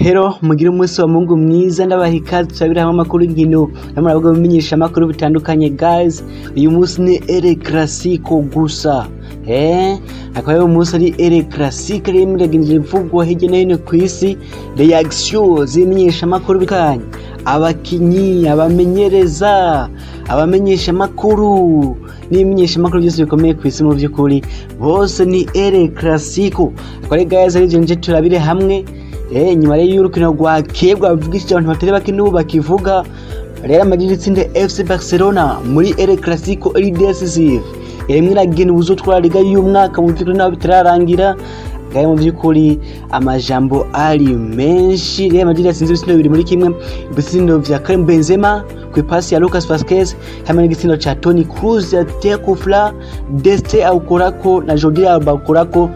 Hello, mugire umunsi wa Mungu mwiza. Ndabaha ikaze, turabira hamwe amakuru y'inkino namwe bimenyesha amakuru bitandukanye. Guys, uyu munsi ni El Clasico gusa. Akaba ari umunsi ari El Clasico rero muragenje ivugwa hirya no hino ku isi, reaction z'imenyesha amakuru bitandukanye, abakinyi, abamenyereza, abamenyesha amakuru n'ibimenyesha amakuru byose bikomeye ku isi, mu by'ukuri bose ni El Clasico. Akaba ari guys ari nje turabire hamwe. Nyuma rero y'urukino rwa kebwa bavugishije abantu batari bake n'ubu bakivuga, Real Madrid itsinde FC Barcelona muri El Clasico iri decisive, yarimwe iragena ubuzotwara Liga y'umwaka. Mu by'ukuri naho bitararangira ngayo, mu by'ukuri amajambo ari menshi. Real Madrid yatsinze ibitsindo 2-1, ibitsindo vya Karim Benzema ku ipasi ya Lucas Vazquez hamwe n'igitsindo ca Toni Kroos yateye coup franc, Deste awukorako na Jordi Alba awukorako,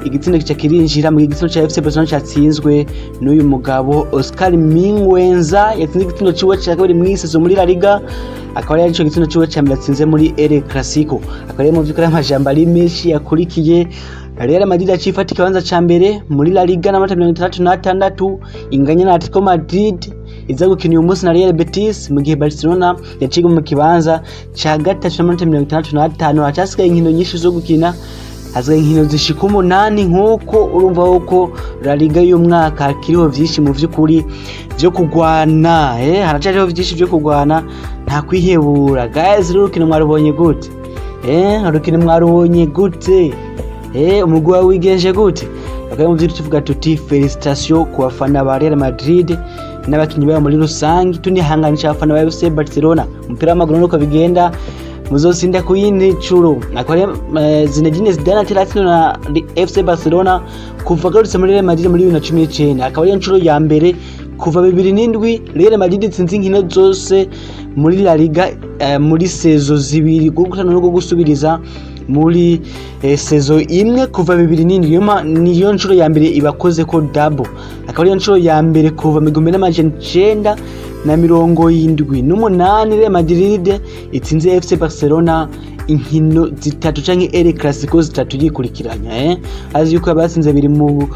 igitsindo kica kirinjira. Mu gitsindo ca FC Barcelona catsinzwe n'uyu mugabo Oscar Mingueza, yatsinze igitsindo ciwe ca kabiri mw'i saison muri La Liga, akaba ari ico gitsindo ciwe ca mbere atsinze muri El Clasico. Akaba ari mu vy'ukuri amajambo ari menshi yakurikiye. Real Madrid acifata ikibanza ca mbere muri La Liga n'amanota 66, inganya na Atletico Madrid iza gukina uyu munsi na Real Betis, mu gihe Barcelona yaciye mu kibanza ca gatatu n'amanota 65. Hacasigaye inkino nyinshi zo gukina, hasigaye inkino zishika 8. Nk'uko urumva yuko La Liga y'umwaka hakiriho vyinshi mu vy'ukuri vyo kugwana, haracariho vyinshi vyo kugwana, nta kwihebura. Guys, rero urukino mwarubonye gute? Urukino mwarubonye gute? Umugwi wawe wigenje gute? Bakaba mu vy'ukuri tuvuga tuti félicitations ku bafana ba Real Madrid n'abakinyi bayo muri rusange, tunihanganisha abafana ba FC Barcelona. Umupira w'amaguru nuko bigenda, muzosinda ku yindi ncuro. Akaba Zinedine Zidane ataratsindwa na FC Barcelona kuva agarutse muri Real Madrid muri 2019, akaba ariyo ncuro ya mbere kuva 2007 Real Madrid itsinze inkino zose muri La Liga muri saison zibiri, gutana no gusubiriza muri saison imwe kuva 2007. Niyo ncuro ya mbere ibakoze ko double, akaba ariyo ncuro ya mbere kuva 1978 Real Madrid itsinze FC Barcelona inkino zitatu canke El Clasico zitatu yikurikiranya. Azi yuko yabatsinze biri mu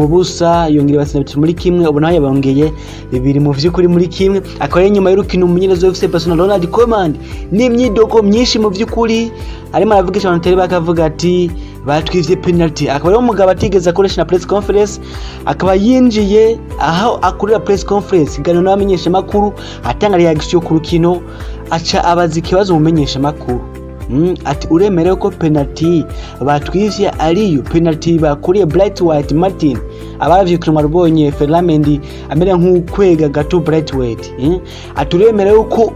busa, yongera batsinda 3-1, ubu naho yabongeye bibiri mu vy'ukuri muri kimwe. Akaba ari nyuma y'urukino umumenyereza wa FC Barcelona Ronald Koeman n'imyidogo myinshi mu vy'ukuri arimo aravugisha abantu batari bakavuga ati batwivye penalty. Akaba ari umugabo atigeze akoresha na press conference, akaba yinjiye aho akorera press conference iganiro n'abamenyesha makuru, atanga reaction ku rukino, aca abaza ikibazo umumenyesha makuru ati uremerewe ko penalty batwivye ariyo penalty bakuriye Braithwaite Martin? Abaravye kuruma rubonye Ferland Mendy amera nk'ukwega gato Braithwaite, Ati uremerewe ko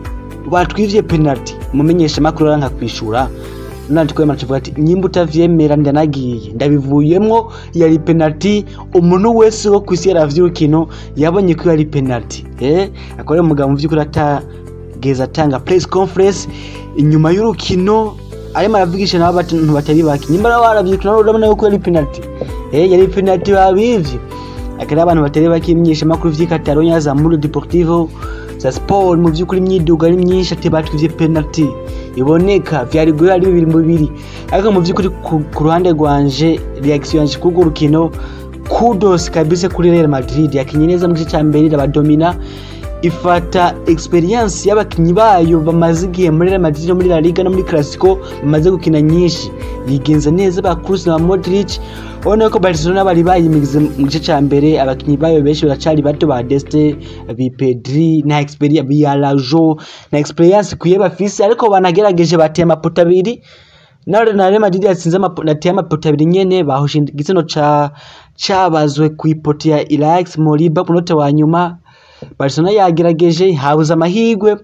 batwivye penalty? Umumenyesha makuru aranka kwishura. Ronald Koeman avuga ati nyimba utavyemera ndanagiye, ndabivuyemwo, yari penalty, umuntu wese wo kwisi yaravye urukino yabonye ko yari penalty. Akaba ari umugabo mu vy'ukuri atageza atanga press conference inyuma y'urukino, arimo aravugisha nabo abantu batari bake. Nyimba waravye urukino urabona ko yari penalty, yari penalty babivye. Akaba abantu batari bake, imyesha makuru vy'i Catalonia za Mundo Deportivo, za Sport, mu vy'ukuri imyidogo ari myinshi ati batwivye penalty iboneka, vyari guhera ari 2-2. Ariko mu vy'ukuri ku ruhande rwanje, reaction yanje kurwo rukino, kudos kabisa kuri Real Madrid, yakinye neza mu gice ca mbere, irabadomina, ifata experience y'abakinyi bayo bamaze igihe muri Real Madrid no muri La Liga no muri Clasico bamaze gukina nyinshi, yigenza neza ba Kroos na Modric. Ubona ko Barcelona bari bayimigize mu gice ca mbere, abakinyi bayo benshi baracari bato, ba Deste, bi Pedri, na experience bi Araujo, na experience kuye bafise, ariko banagerageje bateye amapoto abiri. Na Real Madrid yatsinze ateye amapoto abiri nyene, bahushe igitsino ca cabazwe ku ipoto ya Ilaix Moriba ku munota wa nyuma. Barcelona yagerageje, habuze amahirwe,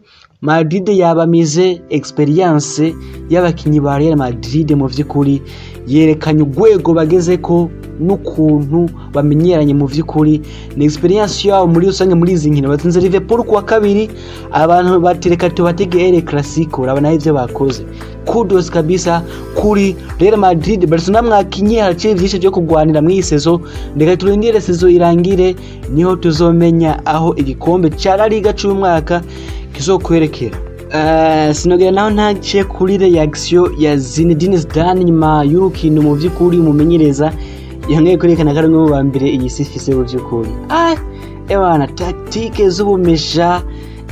Madrid yabamize. Experience y'abakinyi ba Real Madrid mu vy'ukuri yerekanye urwego bagezeko n'ukuntu bamenyeranye. Mu vy'ukuri ni experience yabo muri rusange muri izi nkino. Batsinze Liverpool kuwa kabiri, abantu batereka tubatege El Clasico, urabona ivyo bakoze. Kudos kabisa kuri Real Madrid. Barcelona mwakinye, harakiri vyinshi vyo kugwanira mw'iyi saison, reka turindire saison irangire niho tuzomenya aho igikombe ca La Liga c'uyu mwaka kizokwerekera. Sinogera naho ntaciye kuri reaction ya Zinedine Zidane nyuma y'urukino. Mu vy'ukuri umumenyereza yongeye kwerekana ko ari umwe mu ba mbere iyi si ifise. Mu vy'ukuri Ebana tactique z'ubumesha,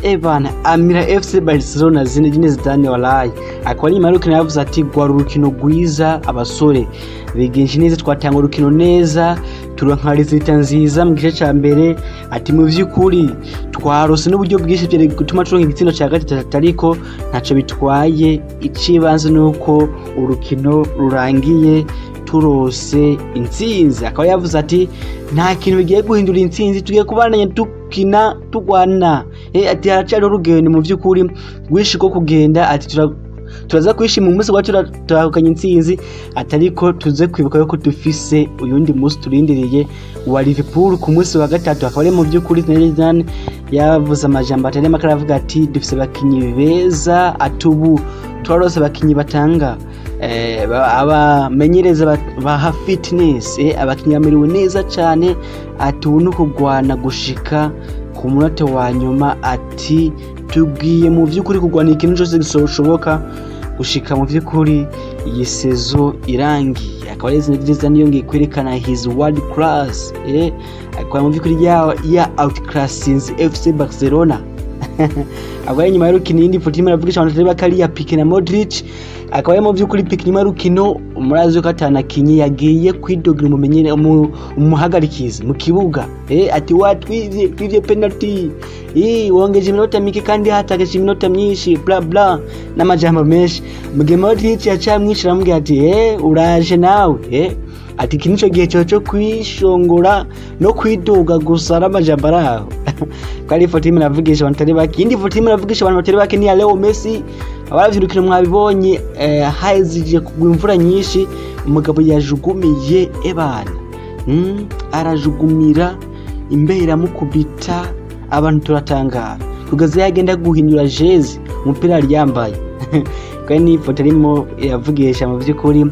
ebana amira FC Barcelona Zinedine Zidane walayi. Akaba ari nyuma y'urukino yavuze ati gwara urukino rwiza abasore bigenje neza, twatanga urukino neza, turonka résultat nziza mu gice ca mbere. Ati mu vy'ukuri twarose n'uburyo bwinshi byari gutuma turonka igitsindo ca gatatu, ariko ntaco bitwaye, icibanze nuko urukino rurangiye turose intsinzi. Akaba yavuze ati nta kintu bigiye guhindura intsinzi, tugiye kubandanya dukina tugwana. Ati haracariho urugendo mu vy'ukuri rwinshi rwo kugenda. Ati turaza kwishima umunsi wacu turatahukanye intsinzi, ati ariko tuze kwibuka yuko dufise uyundi munsi turindiriye wa Liverpool ku munsi wa gatatu. Akaba ari mu by'ukuri Zinedine Zidane yavuze amajambo atari make, aravuga ati dufise abakinyi beza, ati ubu twarose abakinyi batanga abamenyereza baha fitness, abakinyi bamerewe neza cane. Ati ubu ni ukugwana gushika ku munota wa nyuma. Ati tugiye mu vy'ukuri kugwana ikintu cose gishoboka gushika mu vy'ukuri iyi saison irangiye. Akaba ari Zinedine Zidane yongeye kwerekana his world class, akaba mu vy'ukuri ya outclassinze FC Barcelona. Akaba ari nyuma y'urukino iyindi foto irimo iravugisha abantu batari bake ari iya Pique na Modric. Akaba ari mu vy'ukuri Pique nyuma y'urukino, murazi ko atanakinye, yagiye kwidogira umumenyere umuhagarikizi mu kibuga, ati watwivye twivye penalty, wongeje iminota mike kandi hatakaje iminota myinshi, bla bla n'amajambo menshi. Mu gihe Modric yaciye amwishura aramubwira ati uraje nawe, ati iki nico gihe cyo kwishongora no kwidoga gusa n'amajambo araho. Ko ari ifoto irimo iravugisha abantu batari bake. Iyindi foto irimo iravugisha abantu batari bake ni iya Leo Messi. Abaravye urukino mwabibonye, hahezije kugwa imvura nyinshi, umugabo yajugumiye ebana, arajugumira, imbeho iramukubita, abantu turatangara kugeza yagenda guhindura jezi umupira yari yambaye. Kandi ni ifoto irimo iravugisha mu vy'ukuri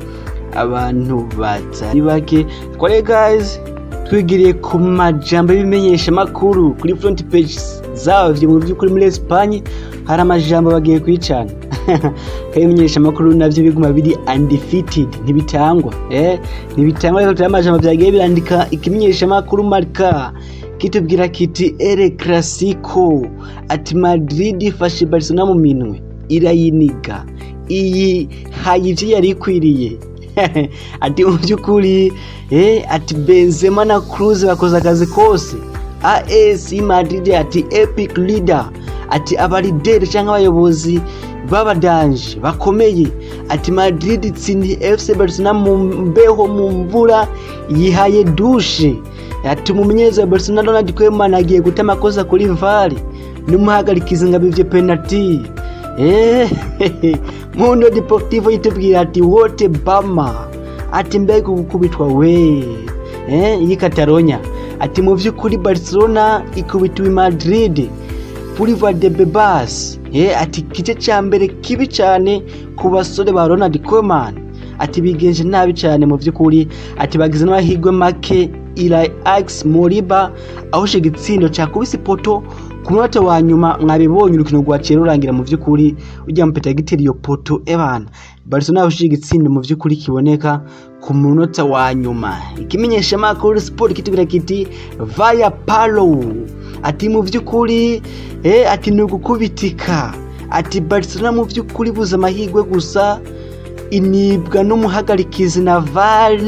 abantu batari bake. Kore guys, twigiriye ku majambo y'ibimenyesha makuru kuri front page zavyo mu by'ukuri muri Espagne hari amajambo bagiye kwicana. Kandi ibimenyesha makuru navyo biguma biri undefeated, ntibitangwa, ntibitangwa. Rero amajambo vyagiye birandika ikimenyesha makuru Marca kitubwira kiti El Clasico, ati Madrid ifashe Barcelona mu minwe irayiniga, iyi haye ivyo yari ikwiriye. Ati mu by'ukuri, ati Benzema na Kroos bakoze akazi kose. AS Madrid ati epic leader, ati abalideri cyangwa abayobozi b'abadanje bakomeye. Ati Madrid itsindiye FC Barcelona mu mbeho, mu mvura, yihaye douche. Ati umumenyereza wa Barcelona Ronald Koeman agiye guta amakosa kuri VAR n'umuhagarikizi ngo abivye penalty. Mundo Deportivo yitubwira ati what a bummer, ati mbega gukubitwa we, iyi Catalonia. Ati mu vy'ukuri Barcelona ikubitiwe Madrid kuri Valdebebas, ati igice ca mbere kibi cane ku basore ba Ronald Koeman. Ati bigenje nabi cane mu vy'ukuri, ati bagize n'amahirwe make Ilaix Moriba ahushe igitsindo cakubise ipoto ku munota wa nyuma. Mwabibonye urukino rwaciye rurangira mu vy'ukuri ujya mu gitera iyo poto, ebana Barcelona yahushije igitsindo mu vy'ukuri kiboneka ku munota wa nyuma. Ikimenyesha makuru Sport kitubwira kiti vaya palo, ati mu vy'ukuri, ati ni ugukubitika. Ati Barcelona mu vy'ukuri buza amahirwe gusa inibwa n'umuhagarikizi na VAR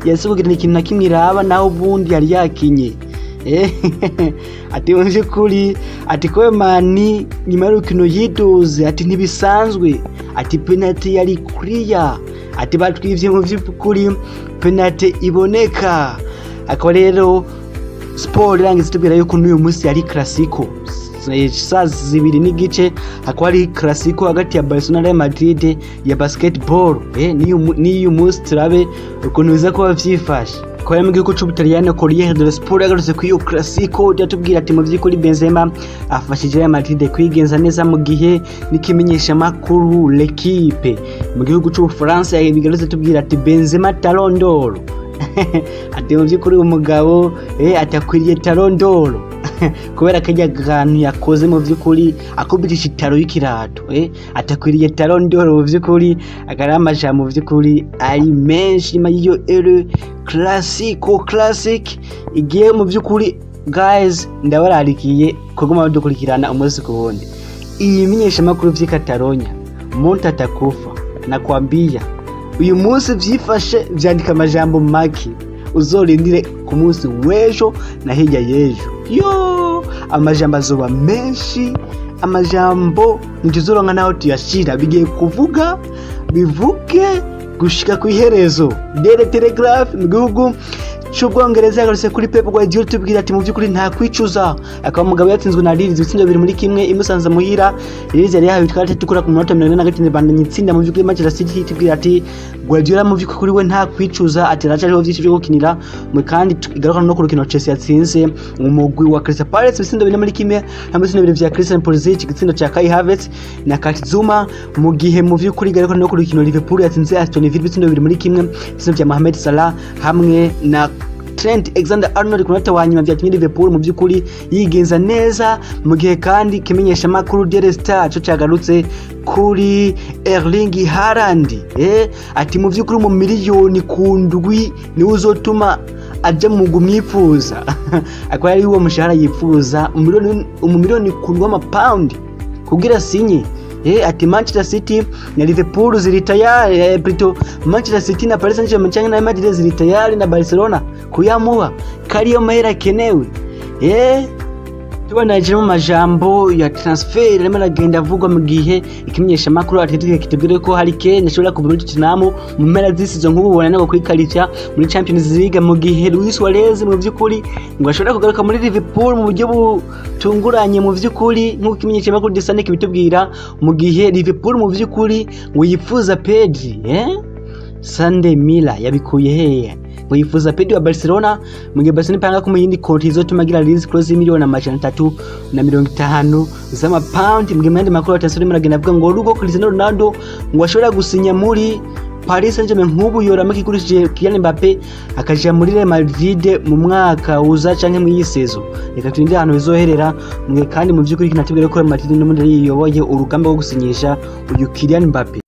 yahise kugira ikintu na kimwe iraba, naho ubundi yari yakinye. Ati mu by'ukuri ati Koeman nyuma y'urukino yiduze, ati ntibisanzwe, ati penalty yari clear, ati batwivye mu by'ukuri penalty iboneka. Akaba rero Sport irangiza itubwira yuko n'uyu munsi yari Clasico saa 2:30, hakaba hari Clasico hagati ya Barcelona na Real Madrid ya basketball. N'iyu munsi turabe ukuntu biza kuba vyifashe. Kwa mu gihugu c'Ubutaliyani Corriere dello Sport yagarutse kuri iyo Clasico, yatubwira ati mu vy'ukuri Benzema afashije Real Madrid kwigenza neza, mu gihe n'ikimenyesha makuru L'Equipe mu gihugu c'Ubufaransa bigarutse tubwira ati Benzema Talon d'Or, ati mu by'ukuri umugabo atakwiriye Talon d'Or kubera karya kantu yakoze mu by'ukuri akubitisha itaro y'ikirato, atakwiriye Talon d'Or mu by'ukuri. Akari amajambo mu by'ukuri ari menshi nyuma y'iyo El Clasico Classic igiye mu by'ukuri Guys, ndabararikiye kuguma badukurikirana umunsi ku wundi. Iyi menyeshamakuru vy'i Catalonia, Muntatakufa, nakwambia uyu munsi vyifashe vyandika amajambo make, uzorindire ku munsi w'ejo na hirya y'ejo, yo amajambo azoba menshi, amajambo ntituzoronka naho tuyashira, bigiye kuvuga bivuge gushika ku iherezo. Daily Telegraph mu gihugu c'Ubwongereza yagarutse kuri Pep Guardiola, tubwira ati mu by'ukuri nta kwicuza, akaba umugabo yatsinzwe na Leeds ibitsindo 2-1 imusanze muhira. Leeds yari yahawe ikarita itukura ku minota 45, bandanya itsinda mu by'ukuri Manchester City. Tubwira ati Guardiola mu by'ukuri we nta kwicuza, ati aracariho byinshi byo gukinira mu, kandi igaruka no ku rukino Chelsea yatsinze umugwi wa Crystal Palace ibitsindo 4-1, hamwe ibitsindo bibiri vya Christian Pulisic, igitsindo ca Kai Havertz na Kurt Zouma, mu gihe mu by'ukuri igaruka no ku rukino Liverpool yatsinze Aston Villa ibitsindo 2-1, ibitsindo vya Mohamed Salah hamwe na Trent Alexander-Arnold ku munota wa nyuma vyatumye Liverpool mu by'ukuri yigenza neza. Mu gihe kandi kimenyesha makuru Daily Star co cagarutse kuri Erling Haaland, ati mu by'ukuri mu miliyoni ku ndwi niwe uzotuma aja mu mwifuza, akaba ari uwo mushahara yifuza, umiliyoni ku ndwi w'amapaundi kugira sinye. Ati Manchester City na Liverpool ziri tayari, plutôt Manchester City na Paris Saint-Germain canke na Madrid ziri tayari na Barcelona kuyamuha, kariyo mahera akenewe. Tubanaje mu majambo ya transfer arimo aragenda avugwa, mu gihe ikimenyesha makuru Atletico kitubwire ko Harry Kane ashobora kuva muri Tottenham mu mpera z'i saison, nk'ubu ubona nabo kwikarita muri Champions League, mu gihe Luis Suarez mu by'ukuri ngo ashobora kugaruka muri Liverpool mu buryo butunguranye mu by'ukuri, nk'uko ikimenyesha makuru The Sun kibitubwira, mu gihe Liverpool mu by'ukuri ngo yifuza Pedri. Sunday Miller yabikuye hehe ngo yifuza Pedri wa Barcelona, mu gihe Barcelona ipanga ko mu yindi konti izotuma agira release clause 350,000,000 z'amapaundi. Mu gihe mu yandi makuru ya transfer arimo aragenda avuga ngo rugo Cristiano Ronaldo ngo ashobora gusinya muri Paris Saint-Germain, nk'ubu yorama igurishije Kylian Mbappe akaja muri Real Madrid mu mwaka uza canke mu iyi saison. Reka turinde ahantu bizoherera. Mwe kandi mu by'ukuri kinatubwira ko Real Madrid n'ubundi yiyoboye urugamba rwo gusinyisha uyu Kylian Mbappe.